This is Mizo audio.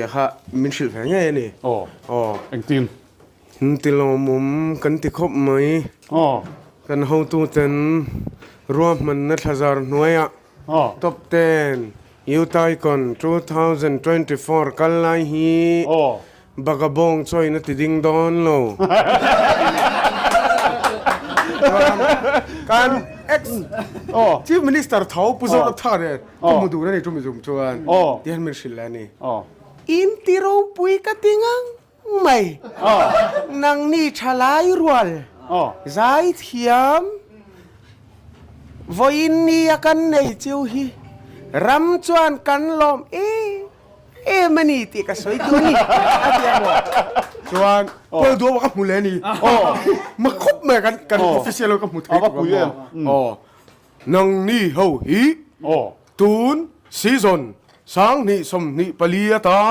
Kha min hrilh ve ngei a ni. Aw. Aw. Engtin? Ti lawmawm kan ti khawp mai. Aw. Kan hotuten ruahmanna thlazar hnuaiah Aw. Top ten Youth Icon 2024 kal lai hi Aw. Bagabawng chawiin a ti ding dawn lo. Chuan kan ex Chief Minister tho Pu Zoramthanga nen ka hmu dun a ni chumi zum chuan tihian min hrilh leh a ni. In ti ropui ka ti ngang mai. Nangni thalai rual zaithiam vawiin nia kan nei chiu hi ram chuan kan lawm em em a ni tih ka sawi tur a ni a ti a maw? Chuan Paul Duama ka hmu leh a ni. Ma khawp mai kan kan official ho ka hmu thei tur a maw? Aw nangni ho hi tun season 2024 atan.